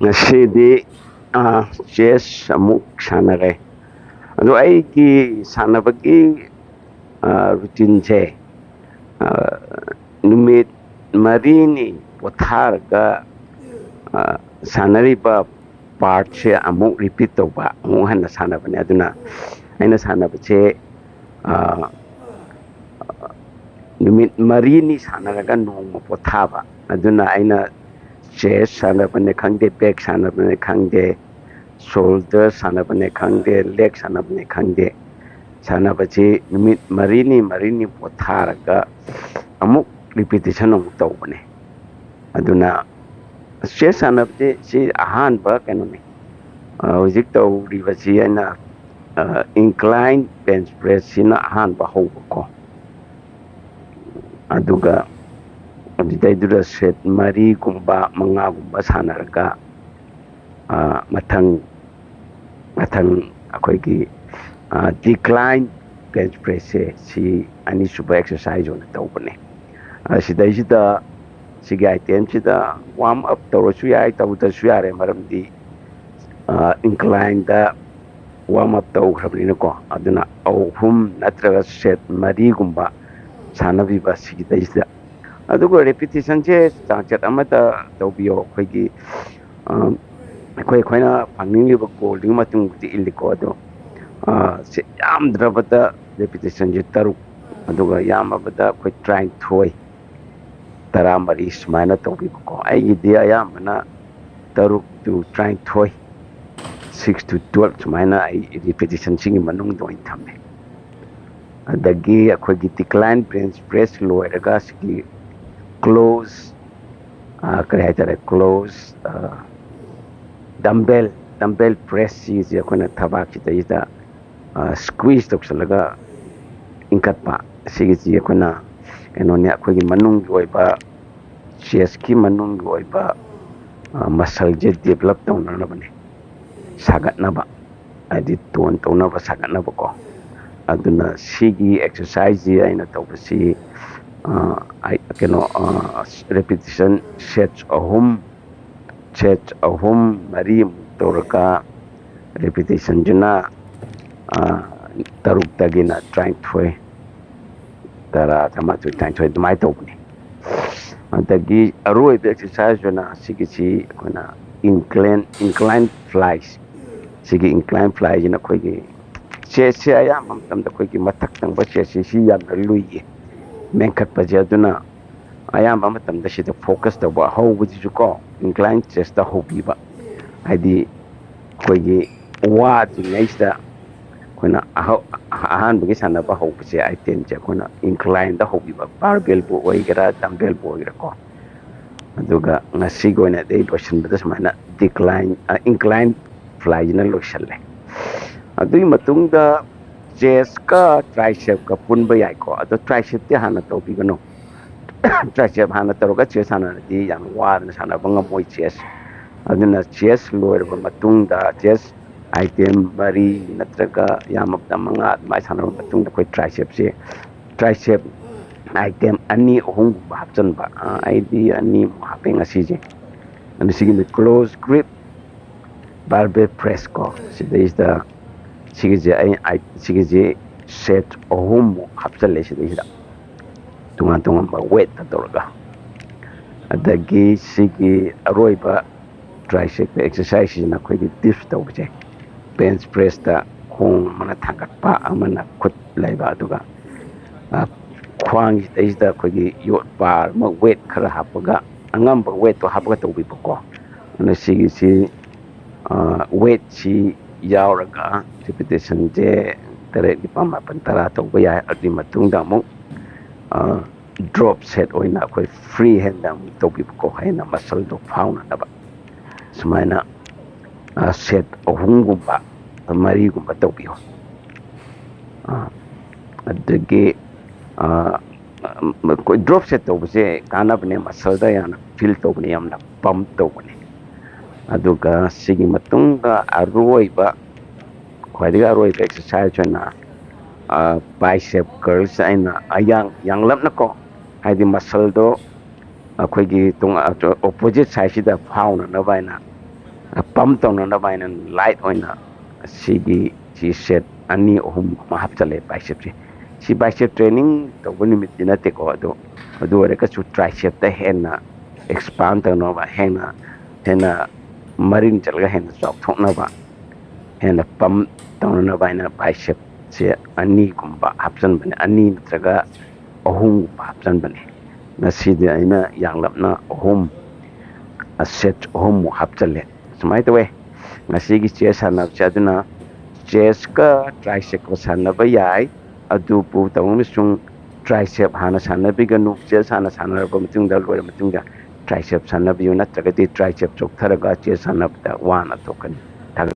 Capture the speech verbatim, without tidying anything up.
ꯉꯁꯤꯗꯤ ꯆꯦꯁ ꯑꯃꯨꯛ ꯁꯥꯟꯅꯔꯦ꯫ ꯑꯗꯣ ꯑꯩꯒꯤ ꯁꯥꯟꯅꯕꯒꯤ ꯔꯨꯇꯤꯟꯁꯦ ꯅꯨꯃꯤꯠ ꯃꯔꯤꯅꯤ ꯄꯣꯊꯥꯔꯒ ꯁꯥꯟꯅꯔꯤꯕ ꯄꯥꯔꯠꯁꯦ ꯑꯃꯨꯛ ꯔꯤꯄꯤꯠ ꯇꯧꯕ, ꯑꯃꯨꯛ ꯍꯟꯅ ꯁꯥꯟꯅꯕꯅꯦ꯫ ꯑꯗꯨꯅ ꯑꯩꯅ ꯁꯥꯟꯅꯕꯁꯦ ꯅꯨꯃꯤꯠ ꯃꯔꯤꯅꯤ ꯁꯥꯟꯅꯔꯒ ꯅꯣꯡꯃ ꯄꯣꯊꯥꯕ꯫ ꯑꯗꯨꯅ ꯑꯩꯅ ꯆꯦꯁ ꯁꯥꯟꯅꯕꯅꯦ ꯈꯪꯗꯦ, ꯕꯦꯛ ꯁꯥꯟꯅꯕꯅꯦ ꯈꯪꯗꯦ, ꯁꯣꯜꯗꯔ ꯁꯥꯟꯅꯕꯅꯦ ꯈꯪꯗꯦ, ꯂꯦꯛ ꯁꯥꯟꯅꯕꯅꯦ ꯈꯪꯗꯦ, ꯁꯥꯟꯅꯕꯁꯤ ꯅꯨꯃꯤꯠ ꯃꯔꯤꯅꯤ ꯃꯔꯤꯅꯤ ꯄꯣꯊꯥꯔꯒ ꯑꯃꯨꯛ ꯔꯤꯄꯤꯇꯤꯁꯟ ꯑꯃꯨꯛ ꯇꯧꯕꯅꯦ꯫ ꯑꯗꯨꯅ ꯆꯦꯁ ꯁꯥꯟꯅꯕꯁꯤ ꯁꯤ ꯑꯍꯥꯟꯕ ꯀꯩꯅꯣꯅꯤ꯫ ꯍꯧꯖꯤꯛ ꯇꯧꯔꯤꯕꯁꯤ ꯑꯩꯅ ꯏꯟꯀ꯭ꯂꯥꯏꯟ ꯕꯦꯟꯆ ꯄ꯭ꯔꯦꯁꯁꯤꯅ ꯑꯍꯥꯟꯕ ꯍꯧꯕꯀꯣ꯫ ꯑꯗꯨꯒ ꯑꯗꯨꯗꯩꯗꯨꯗ ꯁꯦꯠ ꯃꯔꯤꯒꯨꯝꯕ ꯃꯉꯥꯒꯨꯝꯕ ꯁꯥꯟꯅꯔꯒ ꯃꯊꯪ ꯃꯊꯪ ꯑꯩꯈꯣꯏꯒꯤ ꯗꯤꯀ꯭ꯂꯥꯏꯟ ꯕꯦꯟꯆ ꯄ꯭ꯔꯦꯁꯁꯦ ꯁꯤ ꯑꯅꯤꯁꯨꯕ ꯑꯦꯛꯁꯔꯁꯥꯏꯖ ꯑꯣꯏꯅ ꯇꯧꯕꯅꯦ꯫ ꯁꯤꯗꯩꯁꯤꯗ ꯁꯤꯒꯤ ꯑꯥꯏꯇꯦꯝꯁꯤꯗ ꯋꯥꯔꯝ ꯑꯞ ꯇꯧꯔꯁꯨ ꯌꯥꯏ, ꯇꯧꯗ꯭ꯔꯁꯨ ꯌꯥꯔꯦ, ꯃꯔꯝꯗꯤ ꯏꯟꯀ꯭ꯂꯥꯏꯟꯗ ꯋꯥꯔꯝ ꯑꯞ ꯇꯧꯈ꯭ꯔꯕꯅꯤꯅꯀꯣ꯫ ꯑꯗꯨꯅ ꯑꯍꯨꯝ ꯅꯠꯇ꯭ꯔꯒ ꯁꯦꯠ ꯃꯔꯤꯒꯨꯝꯕ ꯁꯥꯟꯅꯕꯤꯕ ꯁꯤꯒꯤꯗꯩꯁꯤꯗ꯫ ꯑꯗꯨꯒ ꯔꯦꯄꯤꯇꯤꯁꯟꯁꯦ ꯆꯥꯡꯆꯠ ꯑꯃꯗ ꯇꯧꯕꯤꯌꯣ꯫ ꯑꯩꯈꯣꯏꯒꯤ ꯑꯩꯈꯣꯏ ꯑꯩꯈꯣꯏꯅ ꯐꯪꯅꯤꯡꯂꯤꯕ ꯒꯣꯜꯗꯨꯒꯤ ꯃꯇꯨꯡꯗꯤ ꯏꯜꯂꯤꯀꯣ꯫ ꯑꯗꯣ ꯁꯤ ꯌꯥꯝꯗ꯭ꯔꯕꯗ ꯔꯦꯄꯤꯇꯤꯁꯟꯁꯦ ꯇꯔꯨꯛ, ꯑꯗꯨꯒ ꯌꯥꯝꯃꯕꯗ ꯑꯩꯈꯣꯏ ꯇꯔꯥꯅꯤꯊꯣꯏ, ꯇꯔꯥꯃꯔꯤ ꯁꯨꯃꯥꯏꯅ ꯇꯧꯕꯤꯕꯀꯣ꯫ ꯑꯩꯒꯤꯗꯤ ꯑꯌꯥꯝꯕꯅ ꯇꯔꯨꯛ to ꯇꯔꯥꯅꯤꯊꯣꯏ, six to twelve ꯁꯨꯃꯥꯏꯅ ꯑꯩ ꯔꯤꯄꯤꯇꯤꯁꯟꯁꯤꯒꯤ ꯃꯅꯨꯡꯗ ꯑꯣꯏꯅ ꯊꯝꯃꯦ꯫ ꯑꯗꯒꯤ ꯑꯩꯈꯣꯏꯒꯤ ꯗꯤꯀ꯭ꯂꯥꯏꯟ ꯕꯦꯟꯆ ꯄ꯭ꯔꯦꯁ ꯂꯣꯏꯔꯒ ꯁꯤꯒꯤ ꯀ꯭ꯂꯣꯁ, ꯀꯔꯤ ꯍꯥꯏꯇꯥꯔꯦ, ꯀ꯭ꯂꯣꯁ ꯗꯝꯕꯦꯜ ꯗꯝꯕꯦꯜ ꯄ꯭ꯔꯦꯁ ꯁꯤꯁꯦ ꯑꯩꯈꯣꯏꯅ ꯊꯕꯥꯛꯁꯤꯗꯩꯁꯤꯗ ꯁ꯭ꯀ꯭ꯋꯤꯁ ꯇꯧꯁꯜꯂꯒ ꯏꯟꯈꯠꯄ꯫ ꯁꯤꯒꯤꯁꯤ ꯑꯩꯈꯣꯏꯅ ꯀꯩꯅꯣꯅꯤ, ꯑꯩꯈꯣꯏꯒꯤ ꯃꯅꯨꯡꯒꯤ ꯑꯣꯏꯕ, ꯆꯦꯁꯀꯤ ꯃꯅꯨꯡꯒꯤ ꯑꯣꯏꯕ ꯃꯁꯜꯁꯦ ꯗꯤꯕꯂꯞ ꯇꯧꯅꯅꯕꯅꯦ, ꯁꯥꯒꯠꯅꯕ, ꯍꯥꯏꯗꯤ ꯇꯣꯟ ꯇꯧꯅꯕ, ꯁꯥꯒꯠꯅꯕꯀꯣ꯫ ꯑꯗꯨꯅ ꯁꯤꯒꯤ ꯑꯦꯛꯁꯔꯁꯥꯏꯖꯁꯤ ꯑꯩꯅ ꯇꯧꯕꯁꯤ ꯀꯩꯅꯣ ꯔꯦꯄꯤꯇꯤꯁꯟ ꯁꯦꯠꯁ ꯑꯍꯨꯝ ꯁꯦꯠ ꯑꯍꯨꯝ ꯃꯔꯤꯃꯨꯛ ꯇꯧꯔꯒ, ꯔꯤꯄꯤꯇꯤꯁꯟꯁꯤꯅ ꯇꯔꯨꯛꯇꯒꯤꯅ ꯇꯔꯥꯅꯤꯊꯣꯏ, ꯇꯔꯥ, ꯇꯔꯥꯃꯥꯊꯣꯏ, ꯇꯔꯥꯅꯤꯊꯣꯏ ꯑꯗꯨꯃꯥꯏꯅ ꯇꯧꯕꯅꯤ꯫ ꯑꯗꯒꯤ ꯑꯔꯣꯏꯕ ꯑꯦꯛꯁꯔꯁꯥꯏꯖ ꯑꯣꯏꯅ ꯁꯤꯒꯤꯁꯤ ꯑꯩꯈꯣꯏꯅ ꯏꯟꯀ꯭ꯂꯥꯏꯟ ꯏꯟꯀ꯭ꯂꯥꯏꯟ ꯐ꯭ꯂꯥꯏꯁ꯫ ꯁꯤꯒꯤ ꯏꯟꯀ꯭ꯂꯥꯏꯟ ꯐ꯭ꯂꯥꯏꯁꯤꯅ ꯑꯩꯈꯣꯏꯒꯤ ꯆꯦꯁꯁꯦ ꯑꯌꯥꯝꯕ ꯃꯇꯝꯗ ꯑꯩꯈꯣꯏꯒꯤ ꯃꯊꯛ ꯊꯪꯕ ꯆꯦꯁꯁꯤ ꯁꯤ ꯌꯥꯝꯅ ꯂꯨꯏꯌꯦ ꯃꯦꯟꯈꯠꯄꯁꯦ꯫ ꯑꯗꯨꯅ ꯑꯌꯥꯝꯕ ꯃꯇꯝꯗ ꯁꯤꯗ ꯐꯣꯀꯁ ꯇꯧꯕ, ꯍꯧꯕꯁꯤꯁꯨ ꯀꯣ ꯏꯟꯀ꯭ꯂꯥꯏꯟ ꯆꯦꯁꯇ ꯍꯧꯕꯤꯕ, ꯍꯥꯏꯗꯤ ꯑꯩꯈꯣꯏꯒꯤ ꯋꯥꯗ꯭ꯔꯤꯉꯩꯁꯤꯗ ꯑꯩꯈꯣꯏꯅ ꯑꯍꯧ-, ꯑꯍꯥꯟꯕꯒꯤ ꯁꯥꯟꯅꯕ ꯍꯧꯕꯁꯦ, ꯑꯥꯏꯇꯦꯝꯁꯦ ꯑꯩꯈꯣꯏꯅ ꯏꯟꯀ꯭ꯂꯥꯏꯟꯗ ꯍꯧꯕꯤꯕ, ꯕꯥꯔꯕꯦꯜꯕꯨ ꯑꯣꯏꯒꯦꯔꯥ ꯗꯝꯕꯦꯜꯕꯨ ꯑꯣꯏꯒꯦꯔꯥꯀꯣ꯫ ꯑꯗꯨꯒ ꯉꯁꯤꯒꯤ ꯑꯣꯏꯅꯗꯤ ꯑꯩ ꯂꯣꯏꯁꯤꯟꯕꯗ ꯁꯨꯃꯥꯏꯅ ꯗꯤꯀ꯭ꯂꯥꯏꯟ, ꯏꯟꯀ꯭ꯂꯥꯏꯟ ꯐ꯭ꯂꯥꯏꯁꯤꯅ ꯂꯣꯏꯁꯤꯜꯂꯦ꯫ ꯑꯗꯨꯒꯤ ꯃꯇꯨꯡꯗ ꯆꯦꯁꯀ ꯇ꯭ꯔꯥꯏꯁꯦꯞꯀ ꯄꯨꯟꯕ ꯌꯥꯏꯀꯣ꯫ ꯑꯗꯣ ꯇ꯭ꯔꯥꯏꯁꯦꯞꯇꯤ ꯍꯥꯟꯅ ꯇꯧꯕꯤꯒꯅꯨ꯫ ꯇ꯭ꯔꯥꯏꯁꯦꯞ ꯍꯥꯟꯅ ꯇꯧꯔꯒ ꯆꯦꯁ ꯁꯥꯟꯅꯔꯗꯤ ꯌꯥꯝ ꯋꯥꯗꯅ ꯁꯥꯟꯅꯕ ꯉꯝꯃꯣꯏ ꯆꯦꯁ꯫ ꯑꯗꯨꯅ ꯆꯦꯁ ꯂꯣꯏꯔꯕ ꯃꯇꯨꯡꯗ, ꯆꯦꯁ ꯑꯥꯏꯇꯦꯝ ꯃꯔꯤ ꯅꯠꯇ꯭ꯔꯒ ꯌꯥꯝꯃꯕꯗ ꯃꯉꯥ ꯑꯗꯨꯃꯥꯏꯅ ꯁꯥꯟꯅꯔꯕ ꯃꯇꯨꯡꯗ, ꯑꯩꯈꯣꯏ ꯇ꯭ꯔꯥꯏꯁꯦꯞꯁꯦ, ꯇ꯭ꯔꯥꯏꯁꯦꯞ ꯑꯥꯏꯇꯦꯝ ꯑꯅꯤ ꯑꯍꯨꯝꯒꯨꯝꯕ ꯍꯥꯞꯆꯤꯟꯕ꯫ ꯑ, ꯑꯩꯗꯤ ꯑꯅꯤꯃꯨꯛ ꯍꯥꯞꯄꯦ ꯉꯁꯤꯁꯦ꯫ ꯑꯗꯨ ꯁꯤꯒꯤꯅ ꯀ꯭ꯂꯣꯖ ꯒ꯭ꯔꯤꯞ ꯕꯥꯔꯕꯦꯜ ꯄ꯭ꯔꯦꯁ ꯀꯣ꯫ ꯁꯤꯗꯩꯁꯤꯗ ꯁꯤꯒꯤꯁꯦ ꯑꯩ ꯑꯥꯏ-, ꯁꯤꯒꯤꯁꯦ ꯁꯦꯠ ꯑꯍꯨꯝꯃꯨꯛ ꯍꯥꯞꯆꯜꯂꯦ ꯁꯤꯗꯩꯁꯤꯗ, ꯇꯣꯉꯥꯟ ꯇꯣꯉꯥꯟꯕ ꯋꯦꯠꯇ ꯇꯧꯔꯒ꯫ ꯑꯗꯒꯤ ꯁꯤꯒꯤ ꯑꯔꯣꯏꯕ ꯇ꯭ꯔꯥꯏꯁꯦꯞ ꯑꯦꯛꯁꯔꯁꯥꯏꯖꯁꯤꯅ ꯑꯩꯈꯣꯏꯒꯤ ꯗꯤꯞꯁ ꯇꯧꯕꯁꯦ, ꯕꯦꯟꯁ ꯄ꯭ꯔꯦꯁꯇ ꯈꯣꯡ ꯑꯃꯅ ꯊꯥꯡꯒꯠꯄ, ꯑꯃꯅ ꯈꯨꯠ ꯂꯩꯕ, ꯑꯗꯨꯒ, ꯑ, ꯈ꯭ꯋꯥꯡꯁꯤꯗꯩꯁꯤꯗ ꯑꯩꯈꯣꯏꯒꯤ ꯌꯣꯠ ꯕꯥꯔ ꯑꯃ ꯋꯦꯠ ꯈꯔ ꯍꯥꯞꯄꯒ, ꯑꯉꯝꯕ ꯋꯦꯠꯇꯣ ꯍꯥꯞꯄꯒ ꯇꯧꯕꯤꯕꯀꯣ꯫ ꯑꯗꯨꯅ ꯁꯤꯒꯤꯁꯤ, ꯑ, ꯋꯦꯠꯁꯤ ꯌꯥꯎꯔꯒ ꯔꯤꯄꯤꯇꯦꯁꯟꯁꯦ ꯇꯔꯦꯠ, ꯅꯤꯄꯥꯜ, ꯃꯥꯄꯜ, ꯇꯔꯥ ꯇꯧꯕ ꯌꯥꯏ꯫ ꯑꯗꯨꯒꯤ ꯃꯇꯨꯡꯗ ꯑꯃꯨꯛ, ꯑ, ꯗ꯭ꯔꯣꯞ ꯁꯦꯠ ꯑꯣꯏꯅ ꯑꯩꯈꯣꯏ ꯐ꯭ꯔꯤ ꯍꯦꯟꯗ ꯑꯃꯨꯛ ꯇꯧꯕꯤꯕꯀꯣ, ꯍꯦꯟꯅ ꯃꯁꯜꯗꯣ ꯐꯥꯎꯅꯅꯕ꯫ ꯁꯨꯃꯥꯏꯅ, ꯑ, ꯁꯦꯠ ꯑꯍꯨꯝꯒꯨꯝꯕ, ꯃꯔꯤꯒꯨꯝꯕ ꯇꯧꯕꯤꯌꯣ꯫ ꯑ, ꯑꯗꯒꯤ, ꯑ, ꯑꯩꯈꯣꯏ ꯗ꯭ꯔꯣꯞ ꯁꯦꯠ ꯇꯧꯕꯁꯦ ꯀꯥꯟꯅꯕꯅꯦ, ꯃꯁꯜꯗ ꯌꯥꯝꯅ ꯐꯤꯜ ꯇꯧꯕꯅꯦ, ꯌꯥꯝꯅ ꯄꯝꯞ ꯇꯧꯕꯅꯦ꯫ ꯑꯗꯨꯒ ꯁꯤꯒꯤ ꯃꯇꯨꯡꯗ ꯑꯔꯣꯏꯕ, ꯈ꯭ꯋꯥꯏꯗꯒꯤ ꯑꯔꯣꯏꯕ ꯑꯦꯛꯁꯔꯁꯥꯏꯖ ꯑꯣꯏꯅ, ꯑ, ꯕꯥꯏꯁꯦꯞ ꯀꯔꯜꯁ ꯑꯩꯅ ꯑꯌꯥꯡ-, ꯌꯥꯡꯂꯞꯅꯀꯣ, ꯍꯥꯏꯗꯤ ꯃꯁꯜꯗꯣ ꯑꯩꯈꯣꯏꯒꯤ ꯇꯣꯉꯥꯟ opposite sideꯁꯤꯗ ꯐꯥꯎꯅꯅꯕ ꯍꯥꯏꯅ, pump ꯇꯧꯅꯅꯕ ꯍꯥꯏꯅ light ꯑꯣꯏꯅ ꯁꯤꯒꯤ ꯁꯤ set ꯑꯅꯤ ꯑꯍꯨꯝ ꯑꯃ ꯍꯥꯞꯆꯜꯂꯦ bicepꯁꯦ꯫ ꯁꯤ bicep training ꯇꯧꯕ ꯅꯨꯃꯤꯠꯇꯤ ꯅꯠꯇꯦꯀꯣ, ꯑꯗꯣ ꯑꯗꯨ ꯑꯣꯏꯔꯒꯁꯨ tricepꯇ ꯍꯦꯟꯅ expand ꯇꯧꯅꯕ, ꯍꯦꯟꯅ ꯍꯦꯟꯅ ꯃꯔꯤꯟ ꯆꯠꯂꯒ ꯍꯦꯟꯅ ꯆꯥꯎꯊꯣꯛꯅꯕ, ꯍꯦꯟꯅ pump ꯇꯧꯅꯅꯕ ꯍꯥꯏꯅ bicepꯁꯦ ꯑꯅꯤꯒꯨꯝꯕ ꯍꯥꯞꯆꯟꯕꯅꯦ, ꯑꯅꯤ ꯅꯠꯇ꯭ꯔꯒ ꯑꯍꯨꯝꯒꯨꯝꯕ ꯍꯥꯞꯆꯟꯕꯅꯦ꯫ ꯉꯁꯤꯗꯤ ꯑꯩꯅ ꯌꯥꯡꯂꯞꯅ ꯑꯍꯨꯝ, set ꯑꯍꯨꯝꯃꯨꯛ ꯍꯥꯞꯆꯜꯂꯦ꯫ ꯁꯨꯃꯥꯏꯅ ꯇꯧꯋꯦ ꯉꯁꯤꯒꯤ chest ꯁꯥꯟꯅꯕꯁꯦ꯫ ꯑꯗꯨꯅ chestꯀ tricepꯀ ꯁꯥꯟꯅꯕ ꯌꯥꯏ꯫ ꯑꯗꯨꯕꯨ ꯇꯧꯅ ꯁꯨꯝ tricep ꯍꯥꯟꯅ ꯁꯥꯟꯅꯕꯤꯒꯅꯨ꯫ Chest ꯍꯥꯟꯅ ꯁꯥꯟꯅꯔꯕ ꯃꯇꯨꯡꯗ, ꯂꯣꯏꯔꯕ ꯃꯇꯨꯡꯗ tricep ꯁꯥꯟꯅꯕꯤꯌꯨ, ꯅꯠꯇ꯭ꯔꯒꯗꯤ tricep ꯆꯣꯛꯊꯔꯒ chest ꯁꯥꯟꯅꯕꯗ ꯋꯥꯅ ꯊꯣꯛꯀꯅꯤ꯫